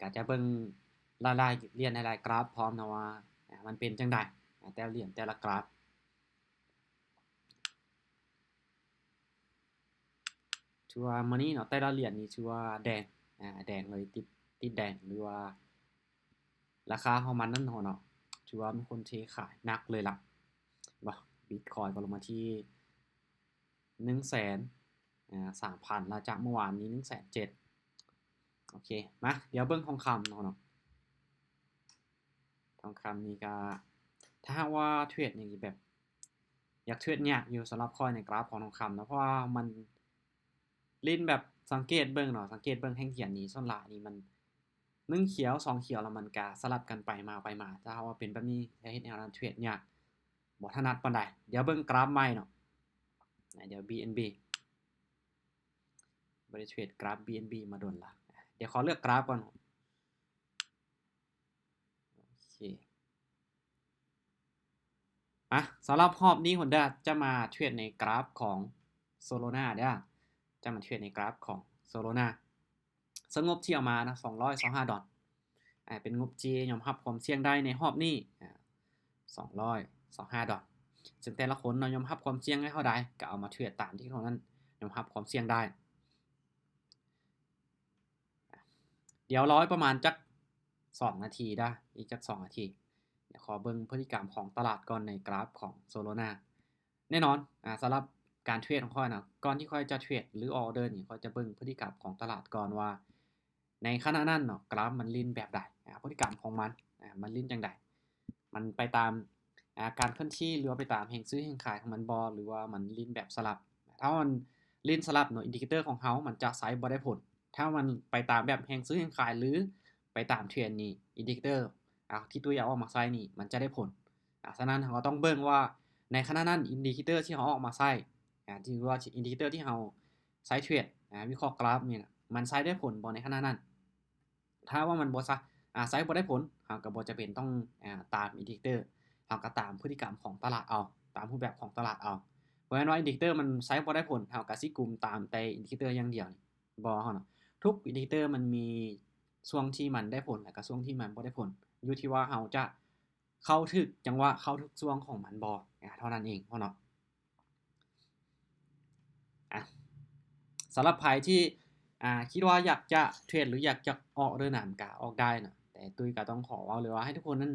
ອາດຈະເບິ່ງລາຍໆ ຫຼຽນ ຫຼາຍໆກຣາຟພ້ອມເນາະວ່າ ອາ ມັນເປັນຈັ່ງໃດ ອາ ແຕ່ລະຫຼຽນ ແຕ່ລະກຣາຟ. ຖືວ່າມື້ນີ້ເນາະ ແຕ່ລະຫຼຽນນີ້ຖືວ່າແດງ ອາ ແດງເລີຍ ຕິດ ຕິດແດງ ຫຼືວ່າລາຄາຂອງມັນນັ້ນເນາະ ຖືວ່າມີຄົນເທຂາຍໜັກເລີຍລະ ເນາະ. ບິດຄອຍກໍລົງມາທີ່ໜຶ່ງແສນ ອາ ສາມພັນ ແລ້ວ ຈາກເມື່ອວານນີ້ໜຶ່ງແສນເຈັດ. ໂອເຄ ມາ ດຽວເບິ່ງທອງຄຳເນາະ ທອງຄຳນີ້ກະ ຖ້າຫາກວ່າເທຣດນີ້ແບບ ຢາກເທຣດຍາກຢູ່ສຳລັບຂ້ອຍໃນກຣາຟຂອງທອງຄຳເນາະ ເພາະວ່າມັນຫຼິ້ນແບບ ສັງເກດເບິ່ງເນາະ ສັງເກດເບິ່ງແທ່ງທຽນນີ້ ສ່ວນຫຼາຍນີ້ມັນໜຶ່ງຂຽວ ສອງຂຽວ ແລ້ວມັນກະສະຫຼັບກັນໄປມາ ໄປມາ. ຖ້າຫາກວ່າເປັນແບບນີ້ ຈະເຮັດໃຫ້ເຮົານັ້ນເທຣດຍາກ ບໍ່ຖະໜັດປານໃດ. ດຽວເບິ່ງກຣາຟໃໝ່ເນາະ ອາ ດຽວ ບີເອັນບີ ບໍ່ໄດ້ເທຣດກຣາຟ ບີເອັນບີ ມາດົນລະ. ດຽວຂໍເລືອກກຣາຟກ່ອນ. ໂອເຄ ອາ ສຳລັບຮອບນີ້ ຫົວໜ້າຈະມາເທຣດໃນກຣາຟຂອງໂຊໂລນາເດີ້ ຈະມາເທຣດໃນກຣາຟຂອງໂຊໂລນາ. ເຊິ່ງງົບທີ່ເອົາມານະ ສອງຮ້ອຍຊາວຫ້າດອນ ອາ ເປັນງົບທີ່ຍອມຮັບຄວາມສ່ຽງໄດ້ໃນຮອບນີ້ ອາ ສອງຮ້ອຍຊາວຫ້າດອນ. ເຊິ່ງແຕ່ລະຄົນເນາະ ຍອມຮັບຄວາມສ່ຽງໄດ້ເທົ່າໃດ ກໍເອົາມາເທຣດຕາມທີ່ຄົນນັ້ນຍອມຮັບຄວາມສ່ຽງໄດ້. ດຽວລໍປະມານຈັກສອງນາທີເດີ້ ອີກຈັກສອງນາທີ. ດຽວຂໍເບິ່ງພຶດຕິກຳຂອງຕະຫຼາດກ່ອນໃນກຣາຟຂອງໂຊໂລນາ. ແນ່ນອນ ອາ ສຳລັບການເທຣດຂອງຂ້ອຍນະ ກ່ອນທີ່ຂ້ອຍຈະເທຣດ ຫຼື ອອກອໍເດີນີ້ ຂ້ອຍຈະເບິ່ງພຶດຕິກຳຂອງຕະຫຼາດກ່ອນວ່າ ໃນຂະນະນັ້ນເນາະ ກຣາຟມັນຫຼິ້ນແບບໃດ ອາ ພຶດຕິກຳຂອງມັນ ອາ ມັນຫຼິ້ນຈັ່ງໃດ ມັນໄປຕາມ ອາ ການເຄື່ອນທີ່ ຫຼືວ່າໄປຕາມແຮງຊື້ແຮງຂາຍຂອງມັນບໍ່ ຫຼືວ່າມັນຫຼິ້ນແບບສະຫຼັບ. ຖ້າມັນຫຼິ້ນສະຫຼັບເນາະ ອິນດິເຄເຕີຂອງເຮົາມັນຈະໃຊ້ບໍ່ໄດ້ຜົນ. ຖ້າມັນໄປຕາມແບບແຮງຊື້ແຮງຂາຍ ຫຼື ໄປຕາມເທຣນນີ້ ອິນດິເຄເຕີ ອາ ທີ່ຕຸ້ຍເອົາອອກມາໃຊ້ນີ້ ມັນຈະໄດ້ຜົນ. ອາ ສະນັ້ນເຮົາກໍຕ້ອງເບິ່ງວ່າໃນຂະນະນັ້ນ ອິນດິເຄເຕີທີ່ເຮົາເອົາອອກມາໃຊ້ ອາ ທີ່ວ່າອິນດິເຄເຕີທີ່ເຮົາໃຊ້ເທຣດ ອາ ວິເຄາະກຣາຟນີ້ນະ ມັນໃຊ້ໄດ້ຜົນບໍ່ໃນຂະນະນັ້ນ. ຖ້າວ່າມັນບໍ່ ອາ ໃຊ້ບໍ່ໄດ້ຜົນ ເຮົາກໍບໍ່ຈຳເປັນຕ້ອງ ອາ ຕາມອິນດິເຄເຕີ ເຮົາກໍຕາມພຶດຕິກຳຂອງຕະຫຼາດເອົາ ຕາມຮູບແບບຂອງຕະຫຼາດເອົາ. ບໍ່ແມ່ນວ່າອິນດິເຄເຕີມັນໃຊ້ບໍ່ໄດ້ຜົນ ເຮົາກໍຊິກຸມຕາມແຕ່ອິນດິເຄເຕີຢ່າງດຽວ ບໍ່ເນາະ. ທຸກອິນດິເຄເຕີມັນມີຊ່ວງທີ່ມັນໄດ້ຜົນ ແລະກະຊ່ວງທີ່ມັນບໍ່ໄດ້ຜົນ ຢູ່ທີ່ວ່າເຮົາຈະເຂົ້າຖືກຈັງຫວະ ເຂົ້າຖືກຊ່ວງຂອງມັນບໍ່ ອາ ເທົ່ານັ້ນເອງເນາະ. ອາ ສຳລັບໃຜທີ່ ອາ ຄິດວ່າຢາກຈະເທຣດ ຫຼື ຢາກຈະອອກເດີນນຳ ກະອອກໄດ້ເນາະ ແຕ່ຕຸ້ຍກະຕ້ອງຂໍເວົ້າເລີຍວ່າໃຫ້ທຸກຄົນນັ້ນ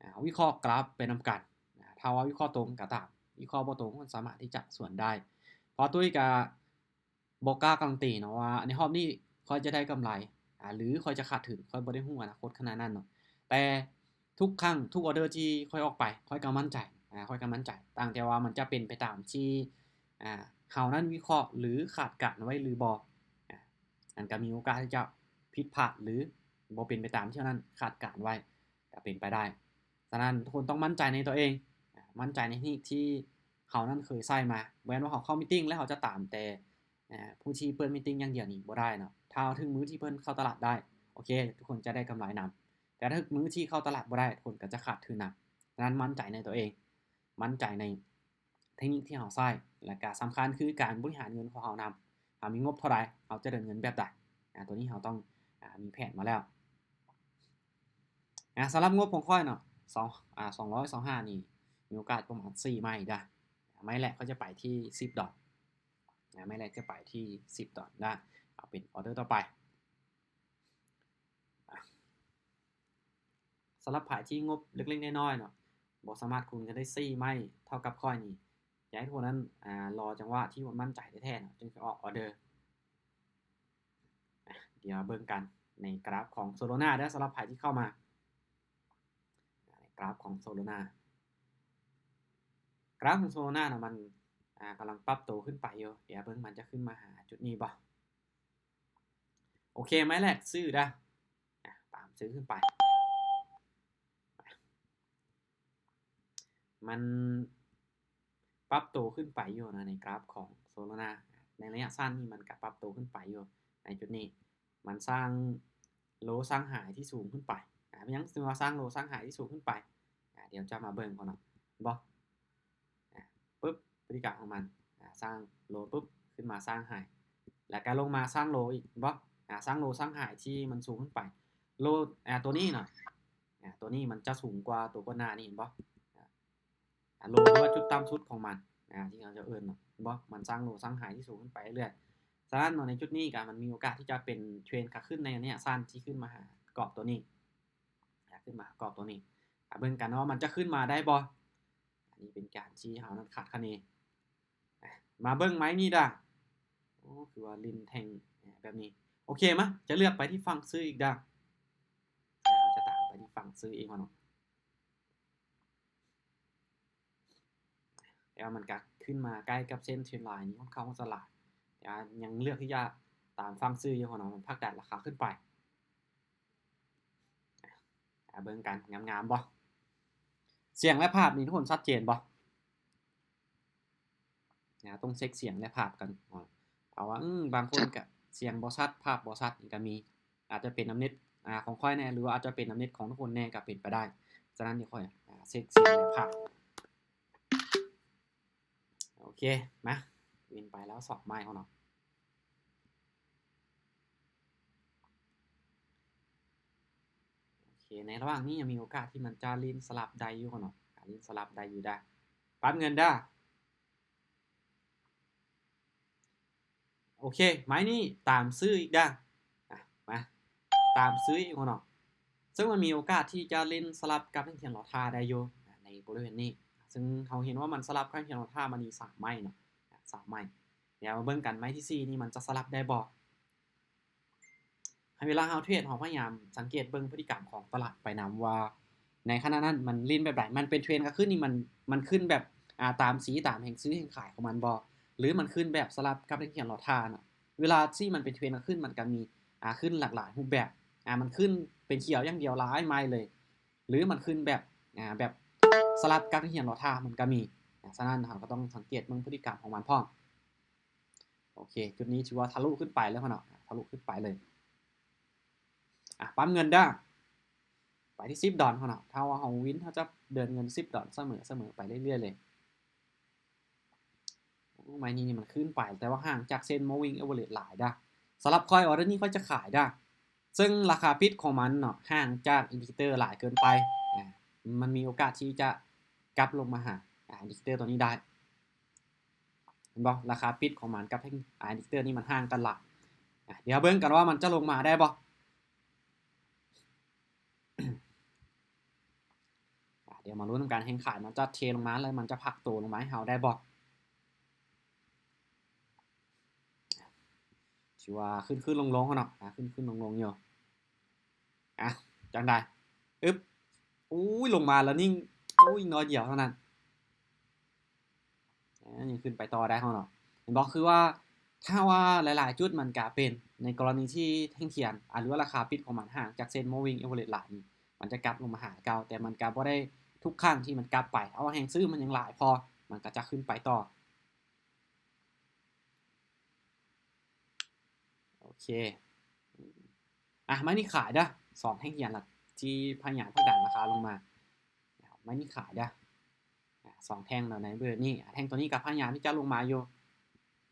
ອາ ວິເຄາະກຣາຟໄປນຳກັນ ອາ ຖ້າວ່າວິເຄາະຕົງກະຕາມ ວິເຄາະບໍ່ຕົງມັນສາມາດທີ່ຈະສວນໄດ້. ເພາະຕຸ້ຍກະ ບໍ່ກ້າກາລັນຕີເນາະວ່າໃນຮອບນີ້ຂ້ອຍຈະໄດ້ກຳໄລ ອາ ຫຼື ຂ້ອຍຈະຂາດທຶນ ຂ້ອຍບໍ່ໄດ້ຮູ້ອະນາຄົດຂະໜາດນັ້ນເນາະ. ແຕ່ທຸກຄັ້ງ ທຸກອອເດີທີ່ຂ້ອຍອອກໄປ ຂ້ອຍກໍໝັ້ນໃຈ ອາ ຂ້ອຍກໍໝັ້ນໃຈ ຕ່າງແຕ່ວ່າມັນຈະເປັນໄປຕາມທີ່ ອາ ເຮົານັ້ນວິເຄາະ ຫຼື ຄາດການໄວ້ຫຼືບໍ່ ອາ ມັນກໍມີໂອກາດທີ່ຈະຜິດພາດ ຫຼື ບໍ່ເປັນໄປຕາມທີ່ເຮົານັ້ນຄາດການໄວ້ ກໍເປັນໄປໄດ້. ສະນັ້ນທຸກຄົນຕ້ອງໝັ້ນໃຈໃນຕົວເອງ ອາ ໝັ້ນໃຈໃນເທັກນິກທີ່ເຮົານັ້ນເຄີຍໃຊ້ມາ. ບໍ່ແມ່ນວ່າເຮົາເຂົ້າມີດຕິງແລ້ວເຮົາຈະຕາມແຕ່ ອາ ຜູ້ທີ່ເປີດມີດຕິງຢ່າງດຽວນີ້ບໍ່ໄດ້ເນາະ. ຖ້າເຮົາເຖິງມື້ທີ່ເພິ່ນເຂົ້າຕະຫຼາດໄດ້ ໂອເຄ ທຸກຄົນຈະໄດ້ກຳໄລນຳ ແຕ່ຖ້າເຖິງມື້ທີ່ເຂົ້າຕະຫຼາດບໍ່ໄດ້ ທຸກຄົນກໍຈະຂາດທຶນນຳ. ສະນັ້ນໝັ້ນໃຈໃນຕົວເອງ ໝັ້ນໃຈໃນເທັກນິກທີ່ເຮົາໃຊ້ ແລະກະສຳຄັນຄືການບໍລິຫານເງິນຂອງເຮົານຳ ເຮົາມີງົບເທົ່າໃດ ເຮົາຈະເດີນເງິນແບບໃດ ອາ ຕົວນີ້ເຮົາຕ້ອງ ອາ ມີແຜນມາແລ້ວ. ອາ ສຳລັບງົບຂອງຂ້ອຍເນາະ ສອງ ອາ ສອງຮ້ອຍຊາວຫ້ານີ້ ມີໂອກາດປະມານສີ່ໄມ້ເດີ້. ໄມ້ແລກກໍຈະໄປທີ່ສິບດອນ ອາ ໄມ້ແລກຈະໄປທີ່ສິບດອນນະ ເອົາເປັນອອເດີຕໍ່ໄປ. ອາ ສຳລັບໃຜທີ່ງົບເລັກໆນ້ອຍໆເນາະ ບໍ່ສາມາດຄູນເງິນໄດ້ສີ່ໄມ້ເທົ່າກັບຂ້ອຍນີ້ ຢາກໃຫ້ທຸກຄົນນັ້ນ ອາ ລໍຈັງຫວະທີ່ໝັ້ນໃຈແທ້ໆເນາະ ຈຶ່ງຈະອອກອອເດີ. ອາ ດຽວເບິ່ງກັນໃນກຣາຟຂອງໂຊໂລນາເດີ້ ສຳລັບໃຜທີ່ເຂົ້າມາ ໃນກຣາຟຂອງໂຊໂລນາ ກຣາຟຂອງໂຊໂລນານະ ມັນ ອາ ກຳລັງປັບໂຕຂຶ້ນໄປຢູ່. ດຽວເບິ່ງມັນຈະຂຶ້ນມາຫາຈຸດນີ້ບໍ່. ໂອເຄ ໄມ້ແລກຊື້ເດີ້ ອາ ຕາມຊື້ຂຶ້ນໄປ. ມັນປັບໂຕຂຶ້ນໄປຢູ່ນະ ໃນກຣາຟຂອງໂຊໂລນາ ໃນໄລຍະສັ້ນນີ້ມັນກະປັບໂຕຂຶ້ນໄປຢູ່ໃນຈຸດນີ້. ມັນສ້າງໂລສ້າງໄຮທີ່ສູງຂຶ້ນໄປ ອາ ເປັນຫຍັງຈຶ່ງວ່າສ້າງໂລສ້າງໄຮທີ່ສູງຂຶ້ນໄປ ອາ ດຽວຈະມາເບິ່ງກ່ອນເນາະ ເຫັນບໍ່ ອາ ປຶບ ພຶດຕິກຳຂອງມັນ ອາ ສ້າງໂລປຶບ ຂຶ້ນມາສ້າງໄຮ ແລ້ວກະລົງມາສ້າງໂລອີກ ເຫັນບໍ່ ອາ ສ້າງໂລສ້າງໄຮທີ່ມັນສູງຂຶ້ນໄປ. ໂລ ອາ ຕົວນີ້ເນາະ ອາ ຕົວນີ້ມັນຈະສູງກວ່າຕົວກ່ອນໜ້ານີ້ ເຫັນບໍ່? ອາ ໂລ ຫຼືວ່າຈຸດຕ່ຳສຸດຂອງມັນ ອາ ທີ່ເຮົາຈະເອີ້ນເນາະ ເຫັນບໍ່? ມັນສ້າງໂລສ້າງໄຮທີ່ສູງຂຶ້ນໄປເລື້ອຍ. ສະນັ້ນເນາະ ໃນຈຸດນີ້ກໍມັນມີໂອກາດທີ່ຈະເປັນເທຣນຂາຂຶ້ນໃນໄລຍະສັ້ນທີ່ຂຶ້ນມາຫາກອບຕົວນີ້ ອາ ຂຶ້ນມາຫາກອບຕົວນີ້. ອາ ເບິ່ງກັນເນາະ ມັນຈະຂຶ້ນມາໄດ້ບໍ່? ອັນນີ້ເປັນການທີ່ເຮົານັ້ນຄາດຄະເນ. ອາ ມາເບິ່ງໄມ້ນີ້ດາ. ໂອ້ ຄືວ່າຫຼິ້ນແທ່ງແບບນີ້. ໂອເຄ ມາ ຈະເລືອກໄປທີ່ຝັ່ງຊື້ອີກດາ. ເຮົາຈະຕາມໄປທີ່ຝັ່ງຊື້ອີກເນາະ. ແຕ່ວ່າມັນກະຂຶ້ນມາໃກ້ກັບເສັ້ນເທຣນລາຍນີ້ຄ່ອນຂ້າງຈະຫຼາຍ ແຕ່ວ່າຍັງເລືອກທີ່ຈະຕາມຝັ່ງຊື້ຢູ່ເນາະ ມັນຜັກດັນລາຄາຂຶ້ນໄປ. ອາ ເບິ່ງກັນ ງາມໆບໍ່? ສຽງ ແລະ ພາບນີ້ທຸກຄົນຊັດເຈນບໍ່? ນະ ຕ້ອງເຊັກສຽງ ແລະ ພາບກັນ ເພາະວ່າ ອືມ ບາງຄົນກະສຽງບໍ່ຊັດ ພາບບໍ່ຊັດນີ້ກະມີ ອາດຈະເປັນນຳເນັດ ອາ ຂອງຂ້ອຍແດ່ ຫຼືວ່າອາດຈະເປັນນຳເນັດຂອງທຸກຄົນແດ່ກະເປັນໄປໄດ້. ສະນັ້ນ ດຽວຂ້ອຍ ອາ ເຊັກສຽງ ແລະ ພາບ. ໂອເຄ ມາ ວິນໄປແລ້ວສອງໄມ້ເຮົາເນາະ. ໂອເຄ ໃນລະຫວ່າງນີ້ຍັງມີໂອກາດທີ່ມັນຈະຫຼິ້ນສະຫຼັບໄດ້ຢູ່ເນາະ ອ່າ ຫຼິ້ນສະຫຼັບໄດ້ຢູ່ດາ. ປັບເງິນດາ. ໂອເຄ ໄມ້ນີ້ຕາມຊື້ອີກດາ. ອ່ະ ມາ ຕາມຊື້ອີກເນາະ ເຊິ່ງມັນມີໂອກາດທີ່ຈະຫຼິ້ນສະຫຼັບກັບແທ່ງທຽນລໍທ່າໄດ້ຢູ່ ອ່າ ໃນບໍລິເວນນີ້ ເຊິ່ງເຮົາເຫັນວ່າມັນສະຫຼັບກັບແທ່ງທຽນລໍທ່າມານີ້ສາມໄມ້ເນາະ ອ່າ ສາມໄມ້. ດຽວມາເບິ່ງກັນໄມ້ທີສີ່ນີ້ມັນຈະສະຫຼັບໄດ້ບໍ່? ໃນເວລາເຮົາເທຣດ ເຮົາພະຍາຍາມສັງເກດເບິ່ງພຶດຕິກຳຂອງຕະຫຼາດໄປນຳວ່າ ໃນຂະນະນັ້ນມັນຫຼິ້ນແບບໃດ? ມັນເປັນເທຣນຂາຂຶ້ນນີ້ ມັນ ມັນຂຶ້ນແບບ ອາ ຕາມສີຕາມແຮງຊື້ແຮງຂາຍຂອງມັນບໍ່? ຫຼືມັນຂຶ້ນແບບສະຫຼັບກັບແທ່ງທຽນລໍທ່າເນາະ? ເວລາທີ່ມັນເປັນເທຣນຂາຂຶ້ນ ມັນກະມີ ອາ ຂຶ້ນຫຼາກຫຼາຍຮູບແບບ ອາ ມັນຂຶ້ນເປັນຂຽວຢ່າງດຽວຫຼາຍໄມ້ເລີຍ ຫຼືມັນຂຶ້ນແບບ ອາ ແບບສະຫຼັບກັບແທ່ງທຽນລໍທ່າ ມັນກະມີ. ອາ ສະນັ້ນເຮົາກະຕ້ອງສັງເກດເບິ່ງພຶດຕິກຳຂອງມັນພ້ອມ. ໂອເຄ ຈຸດນີ້ຖືວ່າທະລຸຂຶ້ນໄປແລ້ວເນາະ ທະລຸຂຶ້ນໄປເລີຍ. ອ່ະ ປັບເງິນເດີ້ ໄປທີ່ສິບດອນເນາະ. ຖ້າວ່າເຮົາວິນ ເຮົາຈະເດີນເງິນສິບດອນສະເໝີ ສະເໝີໄປເລື້ອຍໆເລີຍ. ໂອ້ ໄມ້ນີ້ນີ້ມັນຂຶ້ນໄປ ແຕ່ວ່າຫ່າງຈາກເສັ້ນ moving average ຫຼາຍເດີ້. ສຳລັບຂ້ອຍ ອໍເດີນີ້ຂ້ອຍຈະຂາຍເດີ້ ເຊິ່ງລາຄາປິດຂອງມັນເນາະ ຫ່າງຈາກ indicator ຫຼາຍເກີນໄປ. ອາ ມັນມີໂອກາດທີ່ຈະກັບລົງມາຫາ ອາ indicator ຕົວນີ້ໄດ້. ເຫັນບໍ່? ລາຄາປິດຂອງມັນກັບແທ່ງ ອາ indicator ນີ້ມັນຫ່າງກັນຫຼາຍ. ອາ ດຽວເບິ່ງກັນວ່າມັນຈະລົງມາໄດ້ບໍ່? ອາ ດຽວມາລຸ້ນນຳກັນ ແຮງຂາຍມັນຈະເທລົງມາ ແລ້ວມັນຈະພັກໂຕລົງມາໃຫ້ເຮົາໄດ້ບໍ່? ຖືວ່າຂຶ້ນໆລົງໆເນາະ ອາ ຂຶ້ນໆລົງໆຢູ່. ອາ ຈັ່ງໃດ? ອຶບ ໂອ້ຍ ລົງມາແລ້ວນິ່ງ ໂອ້ຍ ໜ້ອຍດຽວເທົ່ານັ້ນ. ອາ ຍັງຂຶ້ນໄປຕໍ່ໄດ້ເນາະ. ເຫັນບໍ່? ຄືວ່າຖ້າວ່າຫຼາຍໆຈຸດມັນກະເປັນ ໃນກໍລະນີທີ່ແທ່ງທຽນ ອາ ຫຼືວ່າລາຄາປິດຂອງມັນຫ່າງຈາກເສັ້ນ moving average ຫຼາຍນີ້ ມັນຈະກັບລົງມາຫາເກົ່າ ແຕ່ມັນກະບໍ່ໄດ້ທຸກຄັ້ງທີ່ມັນກັບໄປ. ເອົາວ່າແຮງຊື້ມັນຍັງຫຼາຍພໍ ມັນກະຈະຂຶ້ນໄປຕໍ່. ໂອເຄ ອາ ໄມ້ນີ້ຂາຍເດີ້ ສອງແທ່ງທຽນລະ ທີ່ພະຍາຍາມຜັກດັນລາຄາລົງມາ. ໄມ້ນີ້ຂາຍເດີ້ ອາ ສອງແທ່ງເນາະ ໃນບໍລິເວນນີ້. ອາ ແທ່ງຕົວນີ້ກະພະຍາຍາມທີ່ຈະລົງມາຢູ່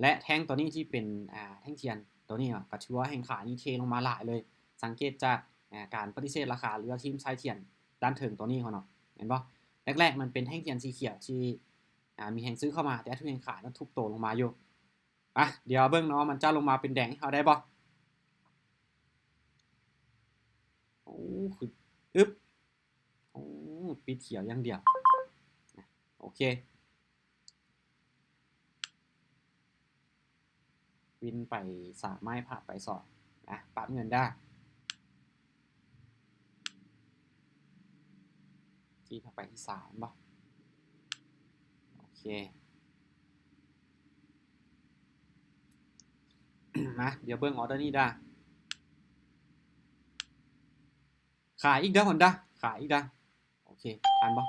ແລະ ແທ່ງຕົວນີ້ທີ່ເປັນ ອາ ແທ່ງທຽນຕົວນີ້ເນາະ ກະຖືວ່າແຮງຂາຍນີ້ເທລົງມາຫຼາຍເລີຍ. ສັງເກດຈາກ ອາ ການປະຕິເສດລາຄາ ຫຼືວ່າທີມໄຊທຽນດ້ານເທິງຕົວນີ້ເນາະ ເຫັນບໍ່? ແລກໆມັນເປັນແທ່ງທຽນສີຂຽວທີ່ ອາ ມີແຮງຊື້ເຂົ້າມາ ແຕ່ຖືກແຮງຂາຍນັ້ນທຸບໂຕລົງມາຢູ່. ອະ ດຽວເບິ່ງເນາະ ມັນຈະລົງມາເປັນແດງໃຫ້ເຮົາໄດ້ບໍ່? ໂອ້ ຄື ອຶບ ໂອ້ ປິດຂຽວຢ່າງດຽວ. ໂອເຄ ວິນໄປສາມໄມ້ ພາດໄປສອງ. ອະ ປັບເງິນດາ. ຈີບເຂົ້າໄປທີ່ສາມບໍ່? ໂອເຄ ມາ ດຽວເບິ່ງອໍເດີນີ້ດາ. ຂາຍອີກເດີ້ ຮອນດາ ຂາຍອີກດາ. ໂອເຄ ທັນບໍ່?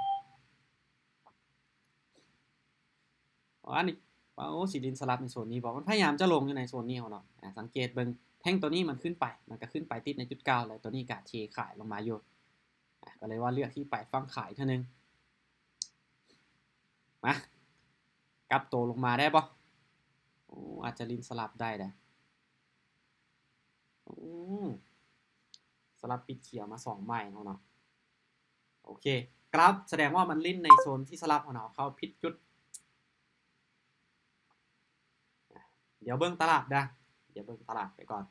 ອັນນີ້ ໂອ້ ຊິຫຼິ້ນສະຫຼັບໃນໂຊນນີ້ບໍ່? ມັນພະຍາຍາມຈະລົງຢູ່ໃນໂຊນນີ້ເນາະ. ອາ ສັງເກດເບິ່ງ ແທ່ງໂຕນີ້ມັນຂຶ້ນໄປ ມັນກະຂຶ້ນໄປຕິດໃນຈຸດເກົ່າ ແລ້ວໂຕນີ້ກະເທຂາຍລົງມາຢູ່. ອາ ກະເລີຍວ່າເລືອກທີ່ໄປຝັ່ງຂາຍເທື່ອໜຶ່ງ. ມາ ກັບໂຕລົງມາໄດ້ບໍ່? ໂອ້ ອາດຈະຫຼິ້ນສະຫຼັບໄດ້ເດ້. ໂອ້ ສະຫຼັບປິດຂຽວມາສອງໄມ້ເນາະ. ໂອເຄ ກຣາຟສະແດງວ່າມັນຫຼິ້ນໃນໂຊນທີ່ສະຫຼັບເນາະ ເຂົ້າຜິດຈຸດ. ດຽວເບິ່ງຕະຫຼາດເດີ້ ດຽວເບິ່ງຕະຫຼາດໄປກ່ອນ.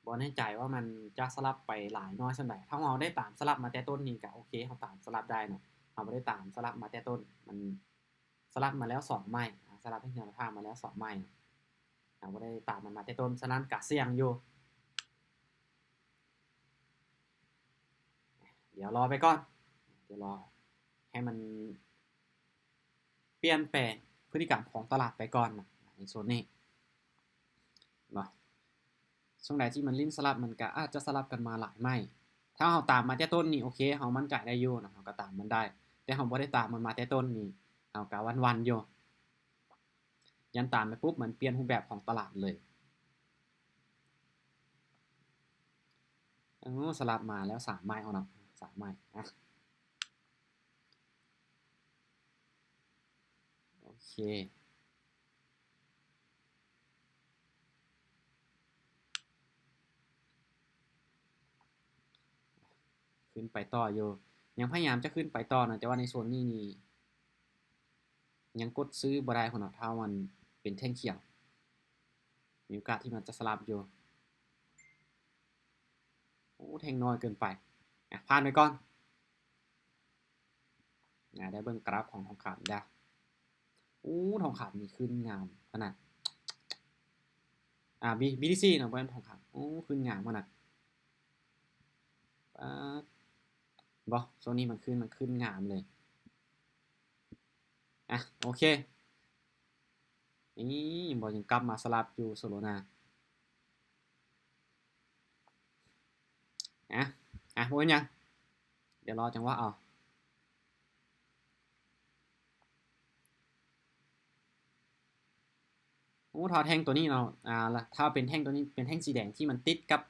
ບໍ່ແນ່ໃຈວ່າມັນຈະສະຫຼັບໄປຫຼາຍນ້ອຍສ່ຳໃດ. ຖ້າເຮົາໄດ້ຕາມສະຫຼັບມາແຕ່ຕົ້ນນີ້ກະໂອເຄ ເຮົາຕາມສະຫຼັບໄດ້ເນາະ. ເຮົາບໍ່ໄດ້ຕາມສະຫຼັບມາແຕ່ຕົ້ນ ມັນສະຫຼັບມາແລ້ວສອງໄມ້ ອາ ສະຫຼັບໃຫ້ແນວທາງມາແລ້ວສອງໄມ້ເນາະ. ເຮົາບໍ່ໄດ້ຕາມມັນມາແຕ່ຕົ້ນ ສະນັ້ນກະສ່ຽງຢູ່. ດຽວລໍໄປກ່ອນ ດຽວລໍໃຫ້ມັນປ່ຽນແປງພຶດຕິກຳຂອງຕະຫຼາດໄປກ່ອນນະ ໃນໂຊນນີ້ເນາະ. ຊ່ວງໃດທີ່ມັນຫຼິ້ນສະຫຼັບ ມັນກະອາດຈະສະຫຼັບກັນມາຫຼາຍໄມ້. ຖ້າເຮົາຕາມມາແຕ່ຕົ້ນນີ້ ໂອເຄ ເຮົາໝັ້ນໃຈໄດ້ຢູ່ເນາະ ເຮົາກະຕາມມັນໄດ້. ແຕ່ເຮົາບໍ່ໄດ້ຕາມມັນມາແຕ່ຕົ້ນນີ້ ເຮົາກະຫວັ່ນໆຢູ່. ຢ້ານຕາມໄປປຸບ ມັນປ່ຽນຮູບແບບຂອງຕະຫຼາດເລີຍ. ໂອ້ ສະຫຼັບມາແລ້ວສາມໄມ້ເນາະ ສາມໄມ້. ອາ ໂອເຄ ຂຶ້ນໄປຕໍ່ຢູ່ ຍັງພະຍາຍາມຈະຂຶ້ນໄປຕໍ່ນະ ແຕ່ວ່າໃນໂຊນນີ້ນີ້ ຍັງກົດຊື້ບໍ່ໄດ້ພຸ້ນເນາະ ຖ້າມັນເປັນແທ່ງຂຽວ ມີໂອກາດທີ່ມັນຈະສະຫຼັບຢູ່. ໂອ້ ແທ່ງນ້ອຍເກີນໄປ. ອາ ຜ່ານໄປກ່ອນ. ອາ ໄດ້ເບິ່ງກຣາຟຂອງທອງຄຳເດີ້. ໂອ້ ທອງຄຳນີ້ຂຶ້ນງາມຂະໜາດ. ອາ ບີ ບີທີຊີເນາະ ບໍ່ແມ່ນທອງຄຳ. ໂອ້ ຂຶ້ນງາມຂະໜາດ. ປາດ ບໍ່ ໂຊນນີ້ມັນຂຶ້ນ ມັນຂຶ້ນງາມເລີຍ. ອາ ໂອເຄ ນີ້ບໍ່ ຍັງກັບມາສະຫຼັບຢູ່ໂຊໂລນາ. ອາ ອາ ບໍ່ເປັນຫຍັງ ດຽວລໍຈັງຫວະເອົາ. ໂອ້ ຖ້າແທ່ງໂຕນີ້ເນາະ ອາ ລະ ຖ້າເປັນແທ່ງໂຕນີ້ ເປັນແທ່ງສີແດງທີ່ມັນຕິດກັບ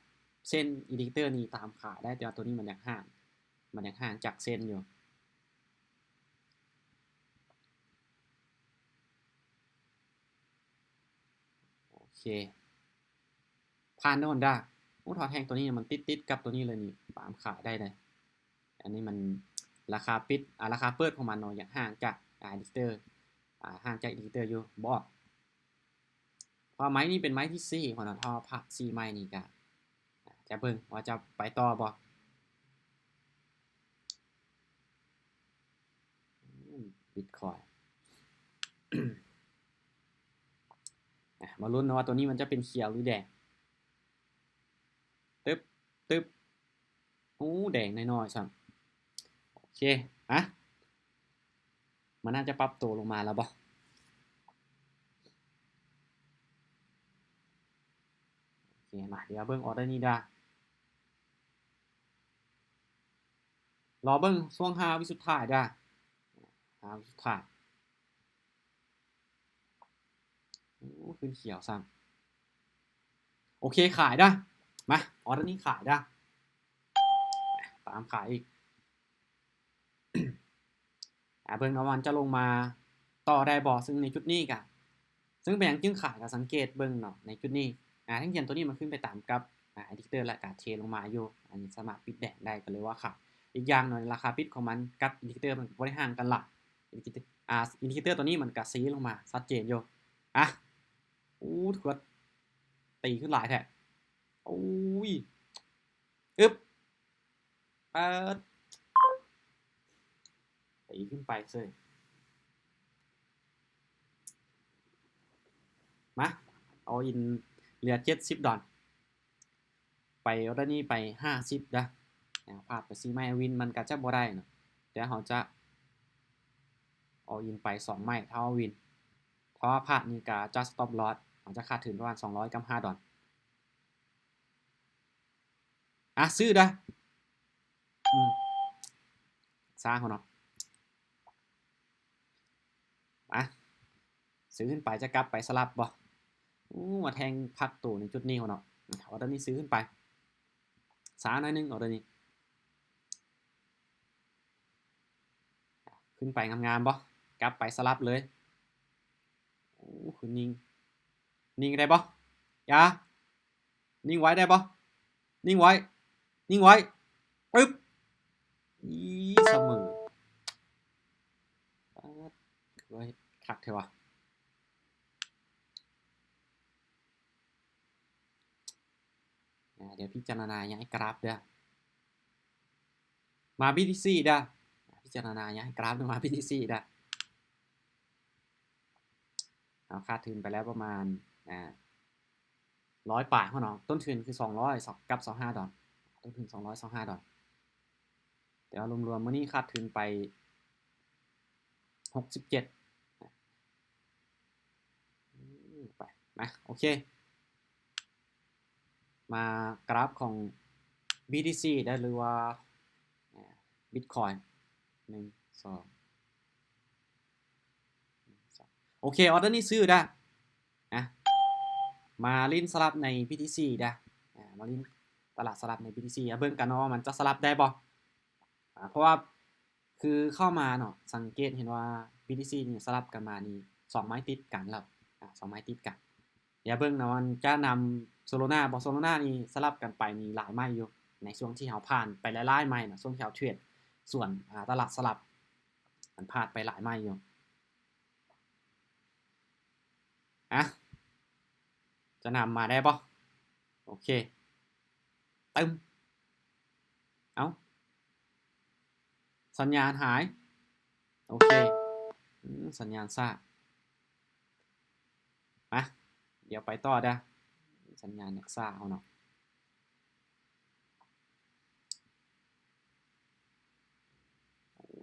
ເສັ້ນອິນດິເຄເຕີນີ້ ຕາມຂາຍໄດ້ ແຕ່ວ່າໂຕນີ້ມັນຢາກຫ່າງ ມັນຢາກຫ່າງຈາກເສັ້ນຢູ່. ໂອເຄ ຜ່ານເດີ້ ໂອນດາ. ໂອ້ ຖ້າແທ່ງໂຕນີ້ມັນຕິດໆກັບໂຕນີ້ເລີຍນີ້ ຕາມຂາຍໄດ້ເດ້. ອັນນີ້ມັນລາຄາປິດ ອາ ລາຄາເປີດຂອງມັນເນາະ ຢາກຫ່າງຈາກ ອາ ອິນດິເຄເຕີ ອາ ຫ່າງຈາກອິນດິເຄເຕີຢູ່ ບໍ່ອອກ. ເພາະວ່າໄມ້ນີ້ເປັນໄມ້ທີສີ່ຂອງເຮົາ ຖ້າວ່າພາດສີ່ໄມ້ນີ້ກະ ຈະເບິ່ງວ່າຈະໄປຕໍ່ບໍ່. ອືມ ບິດຄອຍ ອາ ມາລຸ້ນເນາະວ່າໂຕນີ້ມັນຈະເປັນຂຽວຫຼືແດງ. ຕຶບ ຕຶບ ໂອ້ ແດງນ້ອຍໆຊ້ຳ. ໂອເຄ ອະ ມັນໜ້າຈະປັບໂຕລົງມາແລ້ວບໍ່? ໂອເຄ ມາ ດຽວເບິ່ງອໍເດີນີ້ດາ. ລໍເບິ່ງຊ່ວງຫ້າວິສຸດທ້າຍດາ ຫ້າວິສຸດທ້າຍ. ໂອ້ ຂຶ້ນຂຽວຊ້ຳ. ໂອເຄ ຂາຍດາ. ມາ ອໍເດີນີ້ຂາຍດາ. ຕາມຂາຍອີກ. ອາ ເບິ່ງເນາະວ່າມັນຈະລົງມາຕໍ່ໄດ້ບໍ່ ຊຶ່ງໃນຈຸດນີ້ກະ ຊຶ່ງເປັນຫຍັງຈຶ່ງຂາຍ ກະສັງເກດເບິ່ງເນາະ ໃນຈຸດນີ້ ອາ ແທ່ງຂຽວໂຕນີ້ມັນຂຶ້ນໄປຕາມກັບ ອາ ອິນດິເຄເຕີ ແລະກະເທລົງມາຢູ່ ອັນນີ້ສາມາດປິດແດງໄດ້ ກະເລີຍວ່າຂາຍ. ອີກຢ່າງໜຶ່ງ ລາຄາປິດຂອງມັນກັບອິນດິເຄເຕີມັນກະບໍ່ໄດ້ຫ່າງກັນຫຼາຍ. ອິນດິເຄເຕີ ອາ ອິນດິເຄເຕີໂຕນີ້ມັນກະຊີ້ລົງມາຊັດເຈນຢູ່. ອະ ໂອ້ ຖືວ່າຕີຂຶ້ນຫຼາຍແທ້. ໂອ້ຍ ອຶບ ປາດ ຕີຂຶ້ນໄປເສີຍ. ມາ ອໍອິນເຫຼືອເຈັດສິບດອນ. ໄປອໍເດີນີ້ໄປຫ້າສິບເດີ້. ອາ ພາດໄປສີ່ໄມ້ວິນມັນກະຈະບໍ່ໄດ້ເນາະ ແຕ່ເຮົາຈະອໍອິນໄປສອງໄມ້ ຖ້າວ່າວິນ. ຖ້າວ່າພາດນີ້ກະຈະສະຕັອບລອສ ເຮົາຈະຂາດທຶນປະມານສອງຮ້ອຍກັບຫ້າດອນ. ອາ ຊື້ເດີ້. ອືມ ຊ້າເຮົາເນາະ. ອາ ຊື້ຂຶ້ນໄປ ຈະກັບໄປສະຫຼັບບໍ່? ໂອ້ ມາແທງພັກໂຕໃນຈຸດນີ້ເນາະ. ອໍເດີນີ້ຊື້ຂຶ້ນໄປ ຊ້າໜ້ອຍໜຶ່ງ ອໍເດີນີ້. ຂຶ້ນໄປງາມໆບໍ່? ກັບໄປສະຫຼັບເລີຍ. ໂອ້ ຄືນິ່ງ ນິ່ງໄດ້ບໍ່? ຢ່າ. ນິ່ງໄວ້ໄດ້ບໍ່? ນິ່ງໄວ້ ນິ່ງໄວ້ ປຶບ ອີ ສະເໝີ ປາດ ຄືວ່າຄັກແທ້ວະ. ອາ ດຽວພິຈາລະນາຍ້າຍກຣາຟເດີ້ ມາບີທີຊີເດີ້ ພິຈາລະນາຍ້າຍກຣາຟມາບີທີຊີເດີ້. ເຮົາຂາດທຶນໄປແລ້ວປະມານ ອາ ຮ້ອຍປາຍເນາະ ຕົ້ນທຶນຄືສອງຮ້ອຍກັບຊາວຫ້າດອນ ຕົ້ນທຶນສອງຮ້ອຍຊາວຫ້າດອນ ແຕ່ວ່າລວມໆມື້ນີ້ຂາດທຶນໄປຫົກສິບເຈັດ ໄປ ມາ ໂອເຄ ມາກຣາຟຂອງບີທີຊີເດີ້ ຫຼືວ່າບິດຄອຍ ໜຶ່ງ ສອງ ໂອເຄ ອໍເດີນີ້ຊື້ເດີ້ ອາ ມາຫຼິ້ນສະຫຼັບໃນບີທີຊີເດີ້ ອາ ມາຫຼິ້ນຕະຫຼາດສະຫຼັບໃນບີທີຊີ ມາເບິ່ງກັນເນາະວ່າມັນຈະສະຫຼັບໄດ້ບໍ່ ອາ ເພາະວ່າ ຄືເຂົ້າມາເນາະ ສັງເກດເຫັນວ່າບີທີຊີນີ້ສະຫຼັບກັນມານີ້ສອງໄມ້ຕິດກັນແລ້ວ ອາ ສອງໄມ້ຕິດກັນ ດຽວເບິ່ງນະ ມັນຈະນຳໂຊໂລນາບໍ່ ໂຊໂລນານີ້ສະຫຼັບກັນໄປນີ້ຫຼາຍໄມ້ຢູ່ ໃນຊ່ວງທີ່ເຮົາຜ່ານໄປຫຼາຍໆໄມ້ນະ ຊ່ວງທີ່ເຮົາເທຣດສວນ ອາ ຕະຫຼາດສະຫຼັບ ມັນພາດໄປຫຼາຍໄມ້ຢູ່ ອາ ຈະນຳມາໄດ້ບໍ່? ໂອເຄ ຕຶ້ມ ເອົ້າ ສັນຍານຫາຍ ໂອເຄ ອືມ ສັນຍານຊ້າ ມາ ດຽວໄປຕໍ່ເດີ້ ສັນຍານຍັກຊ້າເຮົາເນາະ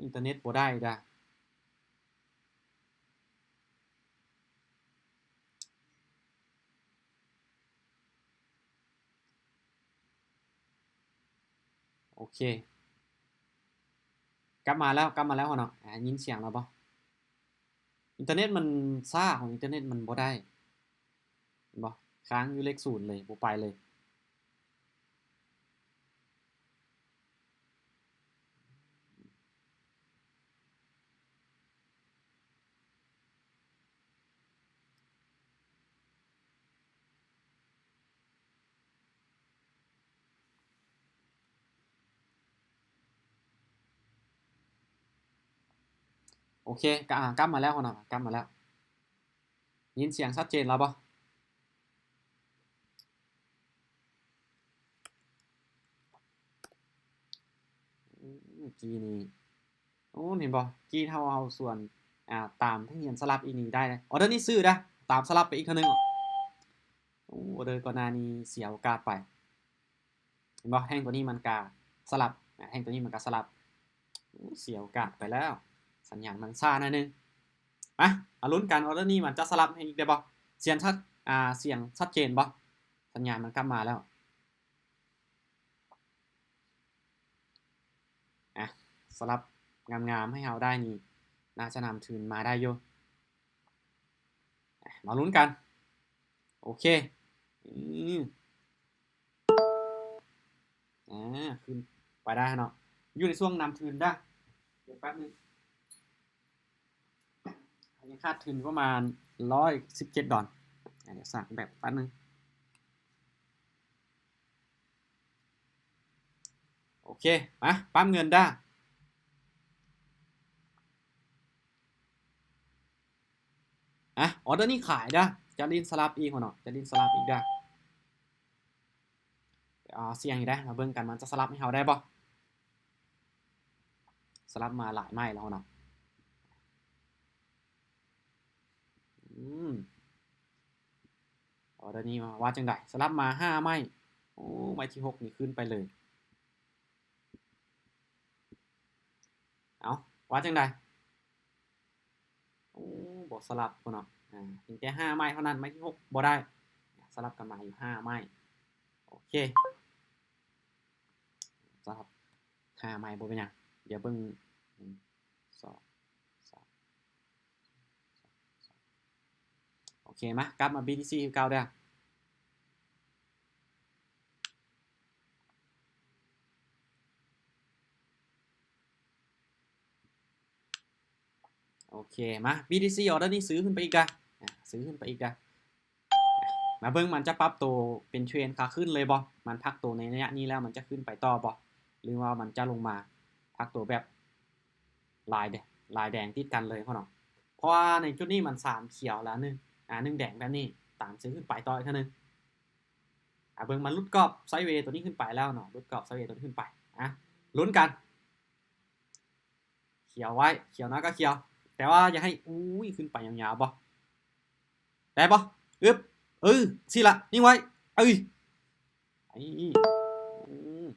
ອິນເຕີເນັດບໍ່ໄດ້ເດີ້. ໂອເຄ ກັບມາແລ້ວ ກັບມາແລ້ວເນາະ ອາ ຍິນສຽງແລ້ວບໍ່? ອິນເຕີເນັດມັນຊ້າ ຂອງອິນເຕີເນັດມັນບໍ່ໄດ້ ເຫັນບໍ່? ຄ້າງຢູ່ເລກສູນເລີຍ ບໍ່ໄປເລີຍ. ໂອເຄ ກະ ອາ ກັບມາແລ້ວເນາະ ກັບມາແລ້ວ. ຍິນສຽງຊັດເຈນແລ້ວບໍ່? ອືມ ກີ້ນີ້ ໂອ້ ເຫັນບໍ່? ກີ້ເຮົາ ເຮົາສວນ ອາ ຕາມທາງຮຽນສະຫຼັບອີກນີ້ໄດ້ເດ້. ອໍເດີນີ້ຊື້ເດ້ ຕາມສະຫຼັບໄປອີກເທື່ອໜຶ່ງ. ໂອ້ ອໍເດີກ່ອນໜ້ານີ້ເສຍໂອກາດໄປ. ເຫັນບໍ່? ແທ່ງຕົວນີ້ມັນກະສະຫຼັບ ອາ ແທ່ງຕົວນີ້ມັນກະສະຫຼັບ. ໂອ້ ເສຍໂອກາດໄປແລ້ວ ສັນຍານມັນຊ້າໜ້ອຍໜຶ່ງ. ມາ ມາລຸ້ນກັນ ອໍເດີນີ້ມັນຈະສະຫຼັບໃຫ້ອີກໄດ້ບໍ່? ສຽງຊັດ ອາ ສຽງຊັດເຈນບໍ່? ສັນຍານມັນກັບມາແລ້ວ. ອາ ສະຫຼັບງາມໆໃຫ້ເຮົາໄດ້ນີ້ ໜ້າຈະນຳທຶນມາໄດ້ຢູ່. ອາ ມາລຸ້ນກັນ. ໂອເຄ ອືມ ອາ ຂຶ້ນໄປໄດ້ເນາະ ຢູ່ໃນຊ່ວງນຳທຶນເດີ້. ດຽວແປັບໜຶ່ງ ຍັງຂາດທຶນປະມານຮ້ອຍສິບເຈັດດອນ. ອາ ດຽວສ້າງແບບແປັບໜຶ່ງ. ໂອເຄ ມາ ປ້ຳເງິນເດີ້. ອາ ອໍເດີນີ້ຂາຍເດີ້ ຈະຫຼິ້ນສະຫຼັບອີກເນາະ ຈະຫຼິ້ນສະຫຼັບອີກເດີ້. ອາ ສ່ຽງຢູ່ເດ້ ມາເບິ່ງກັນ ມັນຈະສະຫຼັບໃຫ້ເຮົາໄດ້ບໍ່? ສະຫຼັບມາຫຼາຍໄມ້ແລ້ວເນາະ. ອືມ ອໍເດີນີ້ວ່າຈັ່ງໃດ? ສະຫຼັບມາຫ້າໄມ້. ໂອ້ ໄມ້ທີຫົກນີ້ຂຶ້ນໄປເລີຍ. ເອົ້າ ວ່າຈັ່ງໃດ? ໂອ້ ບໍ່ສະຫຼັບພຸ້ນເນາະ ອາ ເປັນແຕ່ຫ້າໄມ້ເທົ່ານັ້ນ ໄມ້ທີຫົກບໍ່ໄດ້. ສະຫຼັບກັນມາຢູ່ຫ້າໄມ້. ໂອເຄ ສະຫຼັບຫ້າໄມ້ບໍ່ເປັນຫຍັງ. ດຽວເບິ່ງ ໜຶ່ງ ສອງ ສາມ ໂອເຄ ມາ ກັບມາບີທີຊີຄືເກົ່າເດີ້. ໂອເຄ ມາ ບີທີຊີ ອໍເດີນີ້ຊື້ຂຶ້ນໄປອີກເດີ້ ອາ ຊື້ຂຶ້ນໄປອີກເດີ້. ມາເບິ່ງມັນຈະປັບໂຕເປັນເທຣນຂາຂຶ້ນເລີຍບໍ່? ມັນພັກໂຕໃນໄລຍະນີ້ແລ້ວ ມັນຈະຂຶ້ນໄປຕໍ່ບໍ່? ຫຼືວ່າມັນຈະລົງມາພັກໂຕແບບລາຍແດງ ລາຍແດງຕິດກັນເລີຍເນາະ. ເພາະວ່າໃນຈຸດນີ້ມັນສາມຂຽວແລ້ວໜຶ່ງ ອາ ໜຶ່ງແດງແບບນີ້ ຕາມຊື້ຂຶ້ນໄປຕໍ່ອີກເທື່ອໜຶ່ງ. ອາ ເບິ່ງ ມັນຫຼຸດກອບໄຊເວໂຕນີ້ຂຶ້ນໄປແລ້ວເນາະ ຫຼຸດກອບໄຊເວໂຕນີ້ຂຶ້ນໄປ. ອາ ລຸ້ນກັນ ຂຽວໄວ້ ຂຽວໜ້ອຍກໍຂຽວ ແຕ່ວ່າຢ່າໃຫ້ ອຸ້ຍ ຂຶ້ນໄປຍາວໆ ບໍ່ ໄດ້ບໍ່? ອຶບ ເອີ ຊີ້ລະ ນິ່ງໄວ້ ເອີຍ ອືມ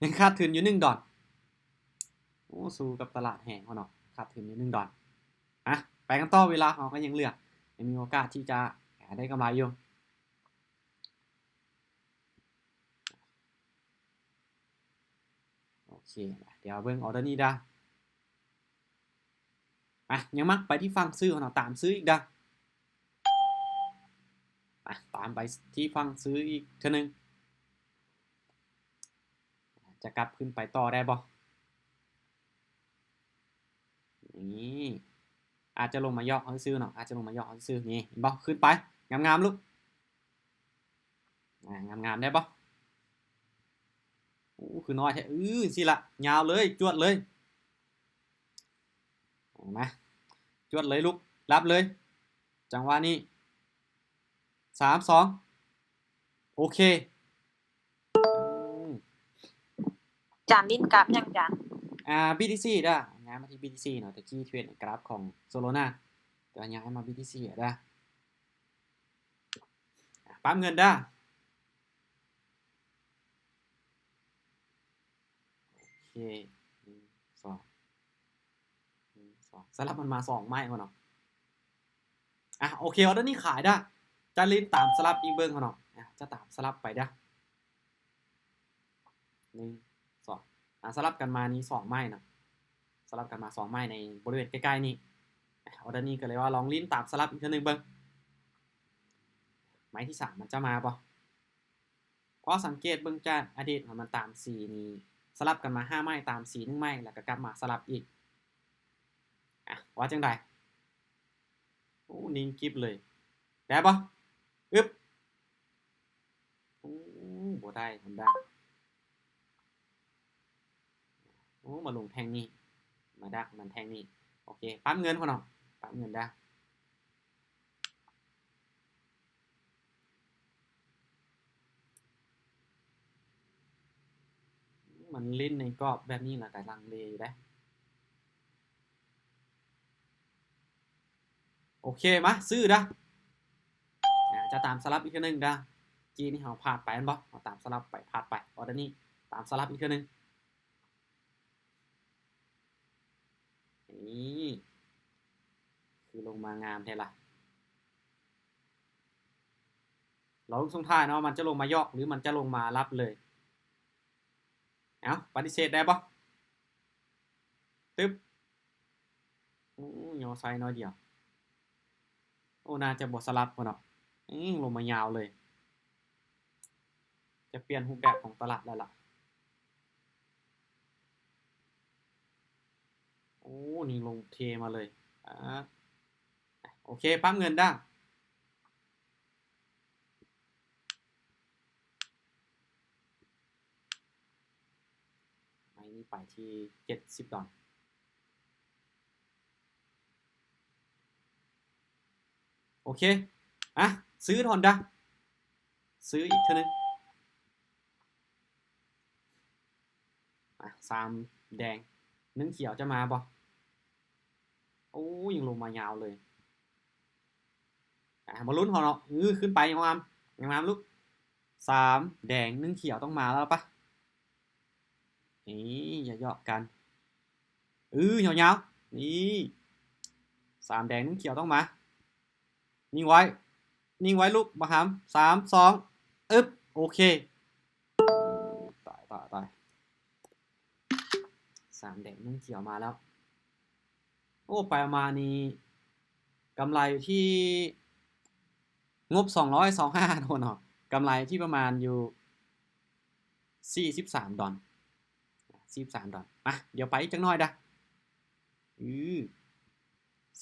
ຍັງຂາດທຶນຢູ່ໜຶ່ງດອນ. ໂອ້ ສູ້ກັບຕະຫຼາດແຮງເນາະ ຂາດທຶນຢູ່ໜຶ່ງດອນ. ອາ ໄປກັນຕໍ່ ເວລາເຮົາກໍຍັງເຫຼືອ ຍັງມີໂອກາດທີ່ຈະ ອາ ໄດ້ກຳໄລຢູ່. ໂອເຄ ດຽວເບິ່ງອໍເດີນີ້ດາ. ອາ ຍັງມັກໄປທີ່ຝັ່ງຊື້ເນາະ ຕາມຊື້ອີກດາ. ອາ ຕາມໄປທີ່ຝັ່ງຊື້ອີກເທື່ອໜຶ່ງ ຈະກັບຂຶ້ນໄປຕໍ່ໄດ້ບໍ່? ນີ້ ອາດຈະລົງມາຢອກເຮົາຊື່ໆ ເນາະ ອາດຈະລົງມາຢອກເຮົາຊື່ໆ. ນີ້ ເຫັນບໍ່? ຂຶ້ນໄປ ງາມໆ ລູກ. ອາ ງາມໆ ໄດ້ບໍ່? ໂອ້ ຄືນ້ອຍແທ້. ອື ຊີ້ລະ ຍາວເລີຍ ຈວດເລີຍ. ມາ ຈວດເລີຍລູກ ຮັບເລີຍ ຈັງຫວະນີ້ ສາມ ສອງ ໂອເຄ. ອືມ ຈານຫຼິ້ນກຣາຟຫຍັງຈານ? ອາ ບີທີຊີເດີ້ ຍ້າຍມາທີ່ບີທີຊີເນາະ. ແຕ່ກີ້ເທຣດໃນກຣາຟຂອງໂຊໂລນາ ແຕ່ວ່າຍ້າຍມາບີທີຊີເດີ້. ອ່ະ ປ້ຳເງິນເດີ້. ໂອເຄ ໜຶ່ງ ສອງ ໜຶ່ງ ສອງ ສະຫຼັບມັນມາສອງໄມ້ພຸ້ນເນາະ. ອ່ະ ໂອເຄ ອໍເດີນີ້ຂາຍເດີ້. ຈະຫຼິ້ນຕາມສະຫຼັບອີກເບິ່ງພຸ້ນເນາະ. ອ່ະ ຈະຕາມສະຫຼັບໄປເດີ້. ໜຶ່ງ ສອງ ອ່າ ສະຫຼັບກັນມານີ້ສອງໄມ້ເນາະ ສະຫຼັບກັນມາສອງໄມ້ໃນບໍລິເວນໃກ້ໆ ນີ້. ອອເດີນີ້ກໍເລີຍວ່າລອງຫຼິ້ນຕາມສະຫຼັບອີກເທື່ອໜຶ່ງເບິ່ງ ໄມ້ທີສາມມັນຈະມາບໍ່? ເພາະສັງເກດເບິ່ງຈາກອະດີດ ມັນຕາມສີນີ້ ສະຫຼັບກັນມາຫ້າໄມ້ ຕາມສີໜຶ່ງໄມ້ ແລ້ວກໍກັບມາສະຫຼັບອີກ. ອ່ະ ວ່າຈັ່ງໃດ? ໂອ້ ນິ່ງກິບເລີຍ ໄດ້ບໍ່? ອຶບ ໂອ້ ບໍ່ໄດ້ ຮອນດ້າ. ໂອ້ ມາລົງແທ່ງນີ້ ມາດັກມັນແທ່ງນີ້. ໂອເຄ ປ້ຳເງິນພຸ້ນເນາະ ປ້ຳເງິນເດີ້. ມັນຫຼິ້ນໃນກອບແບບນີ້ລະກະລັງເລຢູ່ເດ້. ໂອເຄ ມາ ຊື້ເດີ້. ອາ ຈະຕາມສະຫຼັບອີກເທື່ອໜຶ່ງເດີ້. ກີ້ນີ້ເຮົາພາດໄປແມ່ນບໍ່? ເຮົາຕາມສະຫຼັບໄປ ພາດໄປ. ອອເດີນີ້ຕາມສະຫຼັບອີກເທື່ອໜຶ່ງ. ນີ້ ຄືລົງມາງາມແທ້ລະ. ລໍລຸ້ນຊ່ວງທ້າຍເນາະ ມັນຈະລົງມາຢອກ ຫຼື ມັນຈະລົງມາຮັບເລີຍ. ເອົ້າ ປະຕິເສດໄດ້ບໍ່? ຕຶບ ໂອ້ ຍໍໃສ່ໜ້ອຍດຽວ. ໂອ້ ໜ້າຈະບໍ່ສະຫຼັບພຸ້ນເນາະ. ອືມ ລົງມາຍາວເລີຍ. ຈະປ່ຽນຮູບແບບຂອງຕະຫຼາດແລ້ວລະ. ໂອ້ ນີ້ລົງເທມາເລີຍ. ອາ ໂອເຄ ປ້ຳເງິນເດີ້. ໄມ້ນີ້ໄປທີ່ເຈັດສິບດອນ. ໂອເຄ ອະ ຊື້ທອນດາ ຊື້ອີກເທື່ອໜຶ່ງ. ອະ ສາມແດງ ໜຶ່ງຂຽວຈະມາບໍ່? ໂອ້ ຍັງລົງມາຍາວເລີຍ. ອະ ມາລຸ້ນເຮົາເນາະ. ອື ຂຶ້ນໄປ ງາມ ງາມໆ ລູກ. ສາມແດງ ໜຶ່ງຂຽວ ຕ້ອງມາແລ້ວປະ? ນີ້ ຢ່າຢອກກັນ. ອື ຍາວໆ ນີ້ ສາມແດງ ໜຶ່ງຂຽວ ຕ້ອງມາ. ນິ່ງໄວ້ ນິ່ງໄວ້ລູກ ບັກຫຳ. ສາມ ສອງ ອຶບ ໂອເຄ. ຕາຍ ຕາຍ ຕາຍ. ສາມແດງ ໜຶ່ງຂຽວມາແລ້ວ. ໂອ້ ໄປມານີ້ ກຳໄລຢູ່ທີ່ງົບສອງຮ້ອຍຊາວຫ້າໂດນເນາະ. ກຳໄລທີ່ປະມານຢູ່ສີ່ສິບສາມດອນ ສີ່ສິບສາມດອນ. ມາ ດຽວໄປອີກຈັກໜ້ອຍດາ. ອື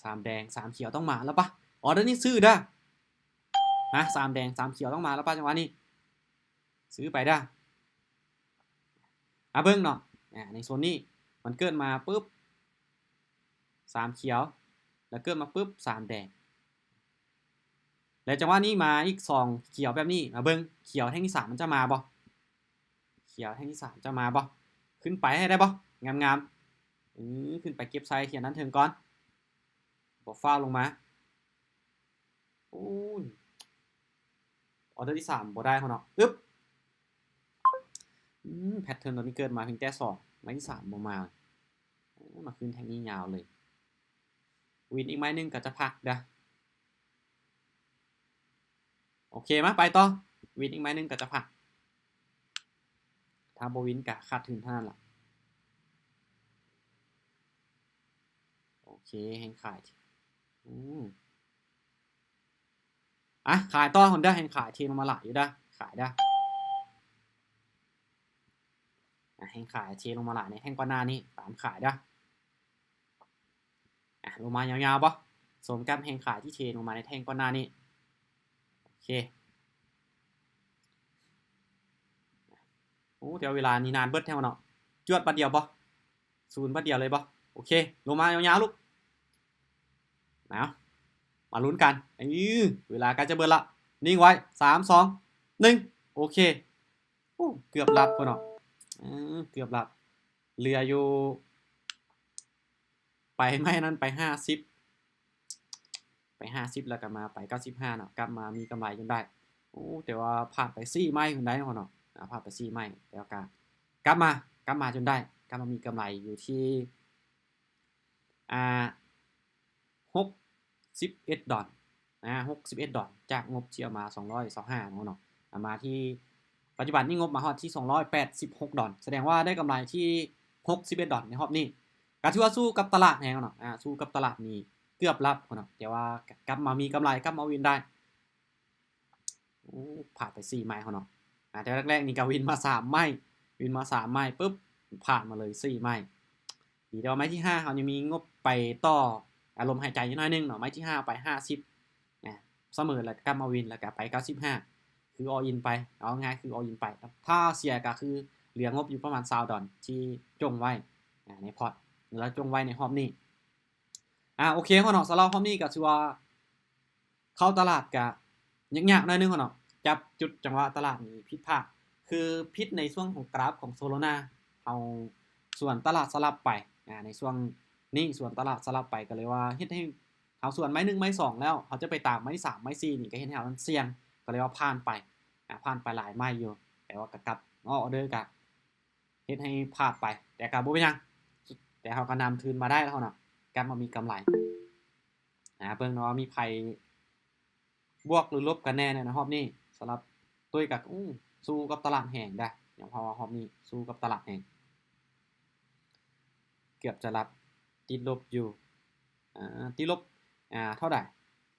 ສາມແດງ ສາມຂຽວ ຕ້ອງມາແລ້ວປະ? ອໍເດີນີ້ຊື້ເດີ້. ນະ ສາມແດງ ສາມຂຽວຕ້ອງມາແລ້ວປະ ຈັງຫວະນີ້ ຊື້ໄປເດີ້. ອາ ເບິ່ງເນາະ ອາ ໃນໂຊນນີ້ ມັນເກີດມາປຶບ ສາມຂຽວ ແລ້ວເກີດມາປຶບ ສາມແດງ ແລ້ວຈັງຫວະນີ້ມາອີກສອງຂຽວແບບນີ້ ມາເບິ່ງ ຂຽວແທ່ງທີສາມມັນຈະມາບໍ່? ຂຽວແທ່ງທີສາມຈະມາບໍ່? ຂຶ້ນໄປໃຫ້ໄດ້ບໍ່? ງາມໆ ອື ຂຶ້ນໄປເກັບໄຊທຽນນັ້ນເທິງກ່ອນ ບໍ່ຟ້າວລົງມາ. ໂອ້ຍ ອອເດີທີສາມບໍ່ໄດ້ເນາະ ອຶບ ອືມ ແພັດເທີນໂຕນີ້ເກີດມາພຽງແຕ່ສອງ ໄມ້ທີສາມບໍ່ມາ ເອີ ມາຂຶ້ນແທ່ງນີ້ຍາວເລີຍ ວິນອີກໄມ້ໜຶ່ງກໍຈະພັກເດີ້. ໂອເຄ ມາໄປຕໍ່ ວິນອີກໄມ້ໜຶ່ງກໍຈະພັກ ຖ້າບໍ່ວິນກໍຂາດທຶນເທົ່ານັ້ນລະ. ໂອເຄ ແຮງຂາຍ ອືມ ອ່ະ ຂາຍຕໍ່ພຸ້ນເດີ້ ແຮງຂາຍເທລົງມາຫຼາຍຢູ່ເດີ້ ຂາຍເດີ້ ອ່ະ ແຮງຂາຍເທລົງມາຫຼາຍໃນແທ່ງກ່ອນໜ້ານີ້ ຕາມຂາຍເດີ້ ອ່ະ ລົງມາຍາວໆບໍ່? ສົມກັບແຮງຂາຍທີ່ເທລົງມາໃນແທ່ງກ່ອນໜ້ານີ້ ໂອເຄ ໂອ້ ແຕ່ວ່າເວລານີ້ນານເບິດແທ້ວະເນາະ ຈວດບາດດຽວບໍ່? ສູນບາດດຽວເລີຍບໍ່? ໂອເຄ ລົງມາຍາວໆລູກ ເອົາ ມາລຸ້ນກັນ ເອີ ເວລາໃກ້ຈະເບິດລະ ນິ່ງໄວ້ ສາມ ສອງ ໜຶ່ງ ໂອເຄ ໂອ້ ເກືອບຫຼັບພຸ້ນເນາະ ເອີ ເກືອບຫຼັບ ເຫຼືອຢູ່ ໄປໄມ້ນັ້ນໄປຫ້າສິບ ໄປຫ້າສິບ ແລ້ວກໍມາໄປເກົ້າສິບຫ້າເນາະ ກັບມາມີກຳໄລຈົນໄດ້ ໂອ້ ແຕ່ວ່າພາດໄປສີ່ໄມ້ພຸ້ນໃດເນາະ ອ່າ ພາດໄປສີ່ໄມ້ ແຕ່ວ່າກໍກັບມາ ກັບມາຈົນໄດ້ ກັບມາມີກຳໄລຢູ່ທີ່ ອ່າ ຫົກສິບເອັດດອນ ອ່າ ຫົກສິບເອັດດອນ ຈາກງົບທີ່ເອົາມາສອງຮ້ອຍຊາວຫ້າເນາະ ເອົາມາທີ່ປັດຈຸບັນນີ້ງົບມາຮອດທີ່ສອງຮ້ອຍແປດສິບຫົກດອນ ສະແດງວ່າໄດ້ກຳໄລທີ່ຫົກສິບເອັດດອນໃນຮອບນີ້ ກໍຖືວ່າສູ້ກັບຕະຫຼາດແຮງເນາະ ອ່າ ສູ້ກັບຕະຫຼາດນີ້ເກືອບຫຼັບເນາະ ແຕ່ວ່າກໍກັບມາມີກຳໄລ ກັບມາວິນໄດ້. ໂອ້ ພາດໄປສີ່ໄມ້ເນາະ ອ່າ ແຕ່ແລກໆນີ້ກໍວິນມາສາມໄມ້ ວິນມາສາມໄມ້ປຶບ ພາດມາເລີຍສີ່ໄມ້ ດີແຕ່ວ່າໄມ້ທີຫ້າເຮົາຍັງມີງົບໄປຕໍ່ ອາ ລົມຫາຍໃຈຢູ່ໜ້ອຍໜຶ່ງເນາະ ໄມ້ທີຫ້າໄປຫ້າສິບ ນະ ສະເໝີແລ້ວກັບມາວິນ ແລ້ວກໍໄປເກົ້າສິບຫ້າ ຄື all in ໄປ ເອົາງ່າຍໆຄື all in ໄປ ຖ້າເສຍກໍຄືເຫຼືອງົບຢູ່ປະມານຊາວດອນທີ່ຈົ່ງໄວ້ ອາ ໃນພອດ ແລ້ວຈົ່ງໄວ້ໃນຮອບນີ້ ອາ ໂອເຄເນາະ ສຳລັບຮອບນີ້ກໍຖືວ່າ ເຂົ້າຕະຫຼາດກະຍາກໆໜ້ອຍໜຶ່ງເນາະ ຈັບຈຸດຈັງຫວະຕະຫຼາດນີ້ຜິດພາດ ຄືຜິດໃນຊ່ວງຂອງກຣາຟຂອງໂຊໂລນາ ເຮົາສວນຕະຫຼາດສະຫຼັບໄປ ອາ ໃນຊ່ວງນີ້ສວນຕະຫຼາດສະຫຼັບໄປ ກໍເລີຍວ່າເຮັດໃຫ້ເຮົາສວນໄມ້ໜຶ່ງໄມ້ສອງແລ້ວ ເຮົາຈະໄປຕາມໄມ້ສາມໄມ້ສີ່ນີ້ ກໍເຮັດໃຫ້ເຮົານັ້ນສ່ຽງ ກໍເລີຍວ່າຜ່ານໄປ ອາ ຜ່ານໄປຫຼາຍໄມ້ຢູ່ ແຕ່ວ່າກໍກັບອອເດີກໍເຮັດໃຫ້ພາດໄປ ແຕ່ກໍບໍ່ເປັນຫຍັງ ແຕ່ເຮົາກໍນຳທຶນມາໄດ້ແລ້ວເນາະ ກັບມາມີກຳໄລ. ອາ ເບິ່ງເນາະວ່າມີໃຜບວກຫຼືລົບກັນແດ່ໃນຮອບນີ້ ສຳລັບຕຸ້ຍກໍ ອູ້ ສູ້ກັບຕະຫຼາດແຮງເດ້ ຍ້ອນເພາະວ່າຮອບນີ້ສູ້ກັບຕະຫຼາດແຮງ ເກືອບຈະລັບ ຕິດລົບຢູ່ ອາ ຕິດລົບ ອາ ເທົ່າໃດ?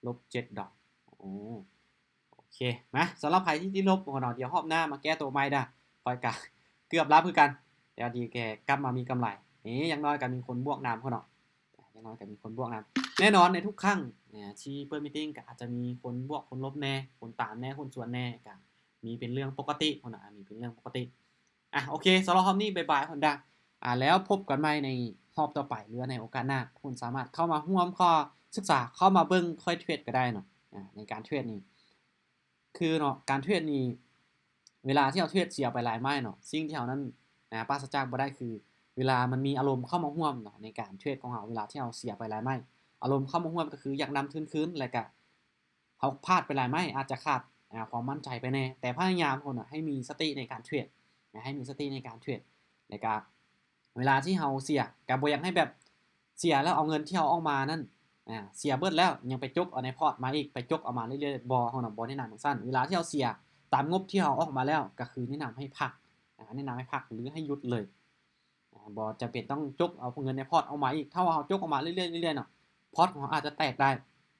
ລົບເຈັດດອກ ໂອ້ ໂອເຄ ມາ ສຳລັບໃຜທີ່ຕິດລົບເນາະ ດຽວຮອບໜ້າມາແກ້ໂຕໃໝ່ເດ້ ຂ້ອຍກະເກືອບລັບຄືກັນ ແຕ່ວ່າດີແກ່ກັບມາມີກຳໄລ ເອີ ຢ່າງໜ້ອຍກໍມີຄົນບວກນຳເນາະ ຢ່າງໜ້ອຍກໍມີຄົນບວກນຳ ແນ່ນອນໃນທຸກຄັ້ງ ອາ ທີ່ເປີດມີດຕິງກໍອາດຈະມີຄົນບວກຄົນລົບແດ່ ຄົນຕາມແດ່ ຄົນສວນແດ່ ກໍມີເປັນເລື່ອງປົກກະຕິເນາະ ມີເປັນເລື່ອງປົກກະຕິ ອາ ໂອເຄ ສຳລັບຮອບນີ້ບາຍບາຍ ຮອນດາ ອາ ແລ້ວພົບກັນໃໝ່ໃນຮອບຕໍ່ໄປ ຫຼືວ່າໃນໂອກາດໜ້າ ທຸກຄົນສາມາດເຂົ້າມາຮ່ວມ ເຂົ້າມາສຶກສາ ເຂົ້າມາເບິ່ງຂ້ອຍເທຣດກໍໄດ້ເນາະ ອາ ໃນການເທຣດນີ້ ຄືເນາະ ການເທຣດນີ້ ເວລາທີ່ເຮົາເທຣດເສຍໄປຫຼາຍໄມ້ເນາະ ສິ່ງທີ່ເຮົານັ້ນ ອາ ປາສະຈາກບໍ່ໄດ້ຄື ເວລາມັນມີອາລົມເຂົ້າມາຮ່ວມເນາະ ໃນການເທຣດຂອງເຮົາ ເວລາທີ່ເຮົາເສຍໄປຫຼາຍໄມ້ ອາລົມເຂົ້າມາຮ່ວມກໍຄືຢາກນຳທຶນຄືນ ແລ້ວກະເຮົາພາດໄປຫຼາຍໄມ້ ອາດຈະຂາດ ອາ ຄວາມໝັ້ນໃຈໄປແດ່ ແຕ່ພະຍາຍາມເນາະ ໃຫ້ມີສະຕິໃນການເທຣດ ໃຫ້ມີສະຕິໃນການເທຣດ ແລ້ວກະ ເວລາທີ່ເຮົາເສຍ ກໍບໍ່ຢາກໃຫ້ແບບເສຍແລ້ວເອົາເງິນທີ່ເຮົາອອກມານັ້ນ ອາ ເສຍເບິດແລ້ວຍັງໄປຈົກເອົາໃນພອດມາອີກ ໄປຈົກເອົາມາເລື້ອຍໆ ບໍ່ ເຮົານະ ບໍ່ແນະນຳຈັ່ງຊັ້ນ ເວລາທີ່ເຮົາເສຍຕາມງົບທີ່ເຮົາອອກມາແລ້ວ ກໍຄືແນະນຳໃຫ້ພັກ ອາ ແນະນຳໃຫ້ພັກ ຫຼື ໃຫ້ຢຸດເລີຍ ອາ ບໍ່ຈຳເປັນຕ້ອງຈົກເອົາເງິນໃນພອດອອກມາອີກ ຖ້າວ່າເຮົາຈົກອອກມາເລື້ອຍໆ ເລື້ອຍໆ ເນາະ ພອດຂອງເຮົາອາດຈະແຕກໄດ້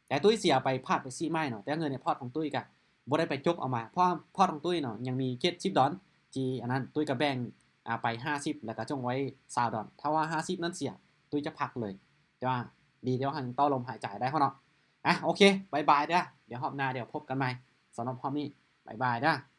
ແຕ່ຕຸ້ຍເສຍໄປ ພາດໄປສີ່ໄມ້ເນາະ ແຕ່ເງິນໃນພອດຂອງຕຸ້ຍກະບໍ່ໄດ້ໄປຈົກເອົາມາ ເພາະພອດຂອງຕຸ້ຍເນາະ ຍັງມີເຈັດສິບດອນ ທີ່ອັນນັ້ນ ຕຸ້ຍກະແບ່ງ ອາ ໄປຫ້າສິບ ແລ້ວກະຈົ່ງໄວ້ຊາວດອນ ຖ້າວ່າຫ້າສິບນັ້ນເສຍ ຕຸ້ຍຈະພັກເລີຍ ແຕ່ວ່າດີທີ່ວ່າຍັງຕໍ່ລົມຫາຍໃຈໄດ້ເນາະ ອາ ໂອເຄ ບາຍບາຍເດີ້ ດຽວຮອບໜ້າ ດຽວພົບກັນໃໝ່ ສຳລັບຮອບນີ້ ບາຍບາຍເດີ້.